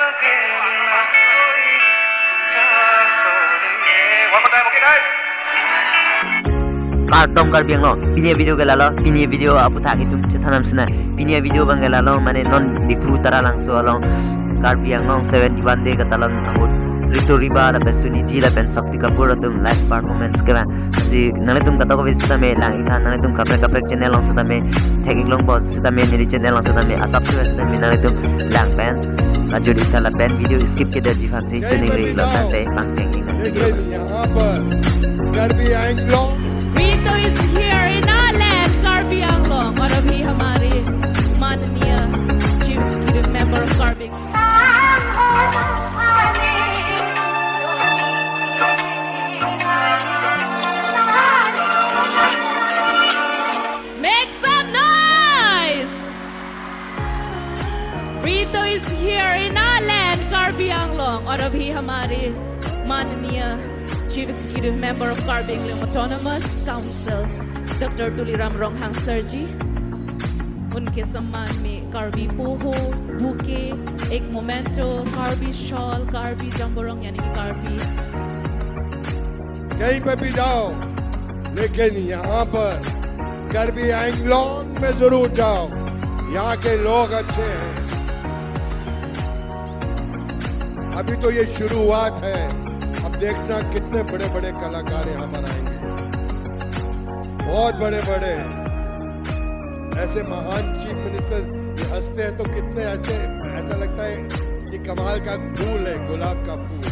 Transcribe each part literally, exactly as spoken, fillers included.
One more time, okay, guys? Kardom Karbi Anglong, pini video ke lalo, pini video aphuthak itum chethan nam sina, pini video abang ke lalo, mane non Diphu Taralangso along Karbi Anglong seventy-one day katalon ahut Ritu Riba lapen Suniti lapen Shakti Kapoor atum live performance kevang. Si nanglitum katok kave sitame lang-ik tha, nanglitum kaprek kaprek channel along sitame thek-ik longpo, sitame neli channel along sitame asap tu sitame nanglitum lang pen kajut-ik tha lapen video skip kedarji aphansi choningri-iklo, tangte pangcheng-ik nang video. लेकिन यहाँ पर Karbi Anglong Rito is here in our land, Karbi Anglong, और अभी हमारे माननीय Chief Executive Member of Karbi Make some noise! Rito is here in our land, Karbi Anglong, और अभी हमारे माननीय Chief Executive Member of Karbi Anglong Autonomous Council, Doctor Tuliram Ronghang sir ji, उनके सम्मान में Karbi poho, bouquet, एक memento, Karbi shawl, Karbi jamborong, यानी कि Karbi कहीं पे भी जाओ, लेकिन यहाँ पर Karbi Anglong में जरूर जाओ, यहाँ के लोग अच्छे हैं। अभी तो ये शुरुआत है, अब देखना कितने बड़े बड़े कलाकार यहाँ पर आएंगे, बहुत बड़े बड़े। ऐसे महान चीफ मिनिस्टर हंसते हैं तो कितने ऐसे, ऐसा लगता है कि कमाल का फूल है, गुलाब का फूल।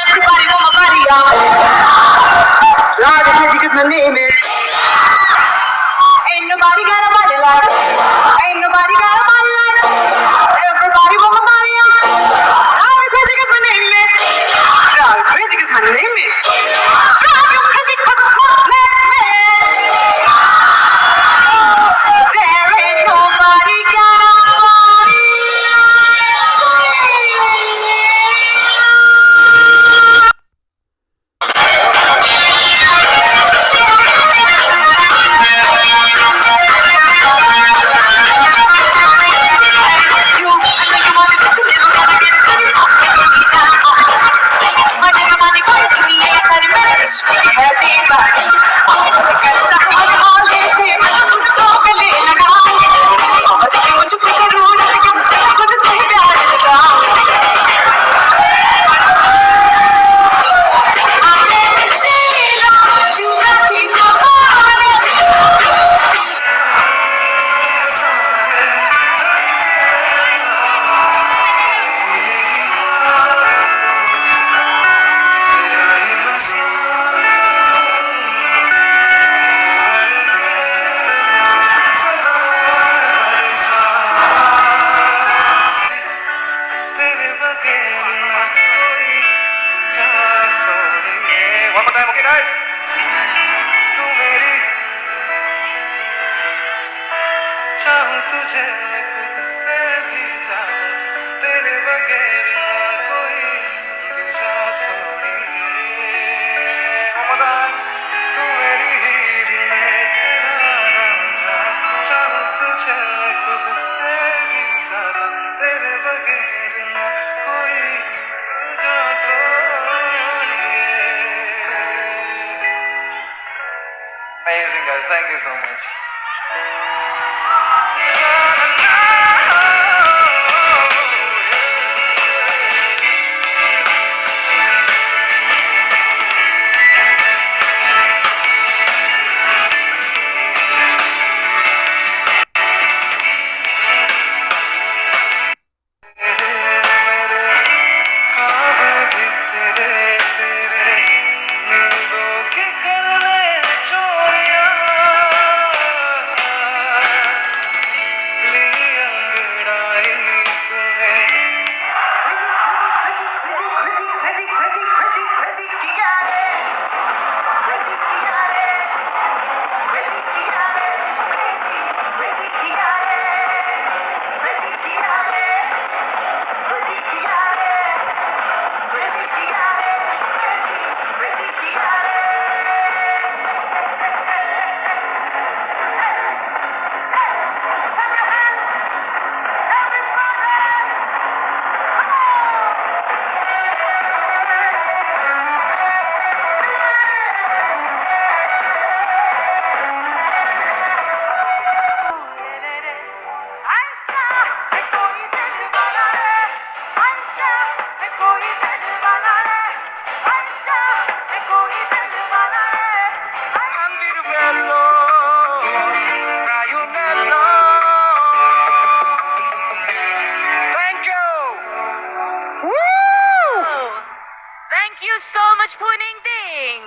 Everybody want my body, y'all. Fly the crazy 'cause my name is. Ain't nobody got a body like. Ain't nobody got a body like. Everybody want my body, y'all. Fly the crazy 'cause my name is. Fly the crazy 'cause my name is. Drive you crazy 'cause I'm so mad. तुझे मैं खुद से भी ज्यादा, तेरे बगैर ना कोई दूजा सोनिए। ममता, तू मेरी हीर, मैं तेरा रांझा, चाहूं तुझे मैं खुद से भी ज्यादा, तेरे बगैर ना कोई दूजा सोनिए। Amazing, guys. Thank you so much. Thank you. Woo! Thank you so much, Pu Ningting.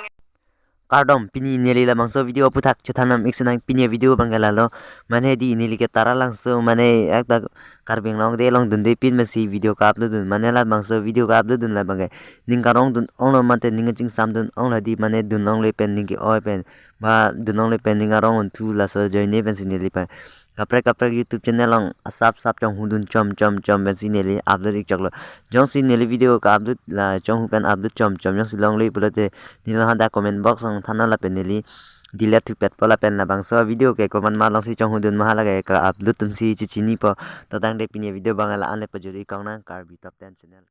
Kardom, pini neli labangso video aphuthak chethan nam ik sinang. Pini video abang ke lalo, mane di neli ke Taralangso, mane ekta Karbi Anglong de along dunde pin masi video ka-upload dun, mane labangso video ka-upload dun labang ke ning karong dun onglo mate ning chingsam dun onglo di, mane dun ongle pen ning ke-oi pen ba dun ongle pen ning arong unthu, laso ajoine pensi neli pa kaprek kaprek YouTube channel along asap sap chonghu dun chom chom chom pensi neli upload ik choklo. Jongsi neli video ka-upload la chonghu pen upload chom chom jongsi longle pulote neli hadak comment box along than non lapen neli delete thupet po lapen labangso video ke komat ma alongsi chonghu dun ma hala ke ka-upload atumsi chichini po. To tangte pini video abang la-an le pajut ik kong nang Karbi Top Ten Channel.